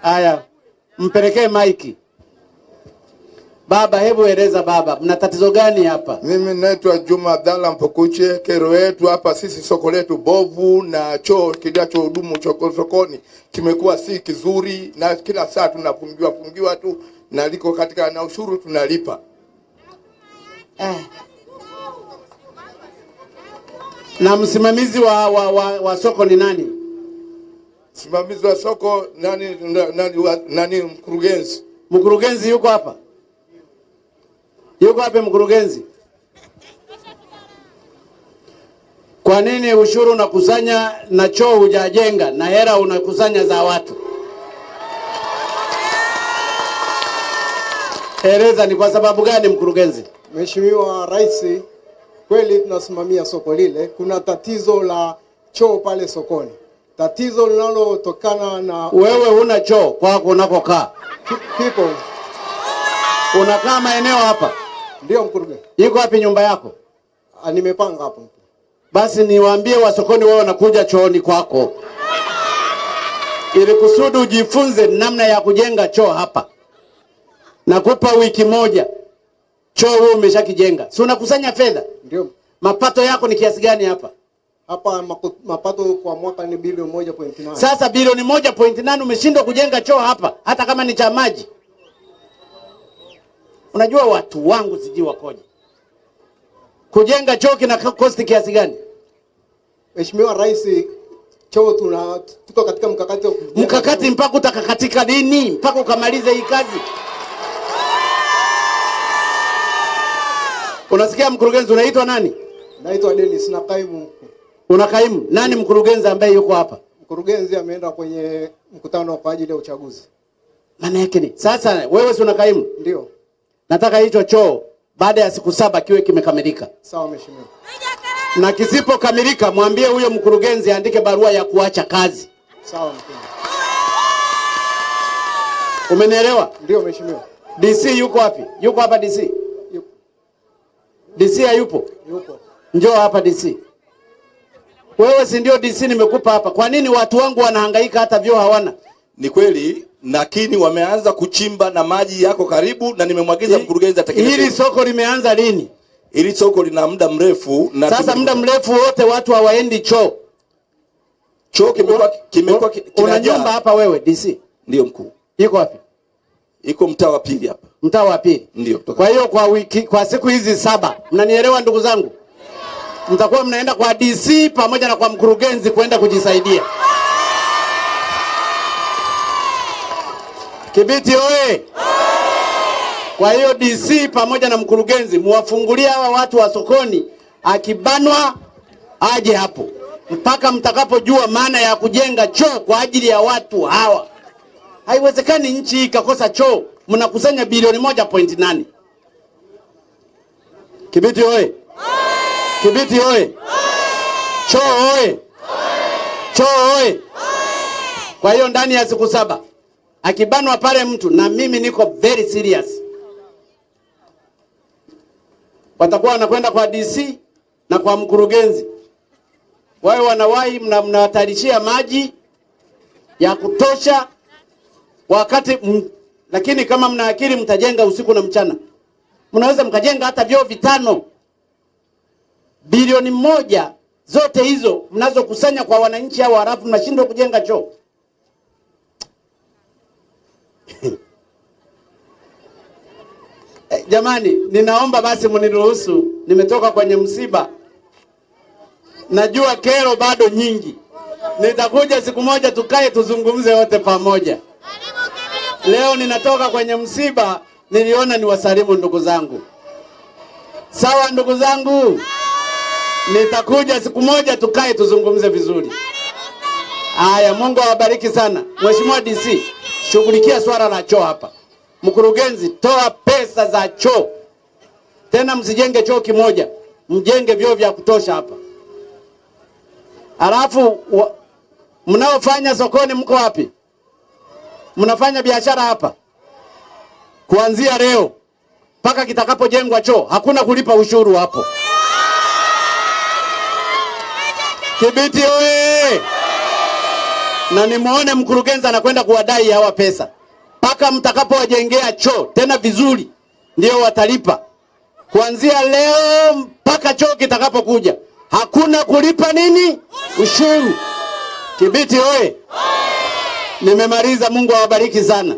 Haya, mpelekee maiki. Baba, hebu eleza baba, mna tatizo gani hapa? Mimi naitwa Juma Abdalla Mpokuche. Kero yetu hapa sisi, soko letu bovu na choo kinachohudumu sokoni kimekuwa si kizuri, na kila saa tunafungiwa fungiwa tu, na liko katika na ushuru tunalipa. Na msimamizi wa soko ni nani? Msimamizi wa soko nani? Mkurugenzi. Mkurugenzi yuko hapa? Yuko hapa mkurugenzi? Kwa nini ushuru unakusanya na choo hujajenga na hela unakusanya za watu? Eleza ni kwa sababu gani mkurugenzi? Mheshimiwa Rais, kweli tunasimamia soko lile. Kuna tatizo la choo pale sokoni. Tatizo linalotokana na... Wewe huna choo kwako unakokaa? Kipo. Unakaa maeneo hapa? Ndio mkurugenzi. Iko wapi nyumba yako? Nimepanga hapo. Basi niwaambie wa sokoni wao wanakuja chooni kwako, ili kusudi ujifunze namna ya kujenga choo hapa. Nakupa wiki moja. Choo wewe umeshakijenga. Si unakusanya fedha? Ndio. Mapato yako ni kiasi gani hapa? Hapa mapato kwa mwaka ni bilioni 1.8. Sasa bilioni 1.8 umeshindwa kujenga choo hapa, hata kama ni cha maji. Unajua watu wangu sijui wakoje. Kujenga choo kina cost kiasi gani? Mheshimiwa Rais, choo tuko katika mkakati wa kujenga. Mkakati mpaka utakakatika lini? Mpaka ukamalize hii kazi. Unasikia mkurugenzi, unaitwa nani? Naitwa Dennis na kaimu. Una kaimu? Nani mkurugenzi ambaye yuko hapa? Mkurugenzi ameenda kwenye mkutano kwa ajili ya uchaguzi. Maana yake ni sasa wewe si una kaimu? Ndio. Nataka hicho choo baada ya siku 7 kiwe kimekamilika. Sawa mheshimiwa. Na kisipokamilika mwambie huyo mkurugenzi aandike barua ya kuacha kazi. Sawa mheshimiwa. Umenielewa? Ndio mheshimiwa. DC yuko wapi? Yuko hapa DC? Yupo. DC hayupo? Yupo. Njoo hapa DC. Wewe si ndio DC nimekupa hapa? Kwa nini watu wangu wanahangaika hata vyoo hawana? Ni kweli, lakini wameanza kuchimba na maji yako karibu, na nimemwagiza mkurugenzi atekeleze. Hili soko limeanza lini? Hili soko lina muda mrefu na sasa muda mrefu wote watu hawaendi choo. Choo kimekuwa Una nyumba hapa wewe DC? Ndio mkuu. Iko wapi? Iko mtaa wa pili hapa. Mtaa wa pili. Ndio. Kwa hiyo kwa wiki, kwa siku hizi 7, mnanielewa ndugu zangu? Mtakuwa mnaenda kwa DC pamoja na kwa mkurugenzi kwenda kujisaidia. Kibiti oye! Kwa hiyo DC pamoja na mkurugenzi muwafungulie hawa watu wa sokoni, akibanwa aje hapo mpaka mtakapojua maana ya kujenga choo kwa ajili ya watu hawa. Haiwezekani nchi hii ikakosa choo, mnakusanya bilioni 1.8. Kibiti oye! Kibiti oye! Choo oye! Choo oye! Kwa hiyo ndani ya siku 7 akibanwa pale mtu, na mimi niko very serious, watakuwa wanakwenda kwa DC na kwa mkurugenzi. Wao wanawahi, mnawatarishia maji ya kutosha wakati lakini kama mna akili mtajenga usiku na mchana. Mnaweza mkajenga hata vyoo 5. Bilioni 1 zote hizo mnazokusanya kwa wananchi hao, halafu mnashindwa kujenga choo. Jamani, ninaomba basi mniruhusu, nimetoka kwenye msiba. Najua kero bado nyingi. Nitakuja siku moja tukae tuzungumze wote pamoja. Leo ninatoka kwenye msiba, niliona niwasalimu ndugu zangu. Sawa ndugu zangu? Nitakuja siku moja tukae tuzungumze vizuri. Haya, Mungu awabariki sana. Mheshimiwa DC, shughulikia swala la choo hapa. Mkurugenzi, toa pesa za choo. Tena msijenge choo kimoja, mjenge vyoo vya kutosha hapa. Alafu mnaofanya sokoni mko wapi? Mnafanya biashara hapa? Kuanzia leo mpaka kitakapojengwa choo hakuna kulipa ushuru hapo. Kibiti oye! Na nimuone mkurugenzi anakwenda kuwadai hawa pesa mpaka mtakapowajengea choo tena vizuri, ndio watalipa. Kuanzia leo mpaka choo kitakapokuja, hakuna kulipa nini ushuru. Kibiti oye! Nimemaliza. Mungu awabariki sana.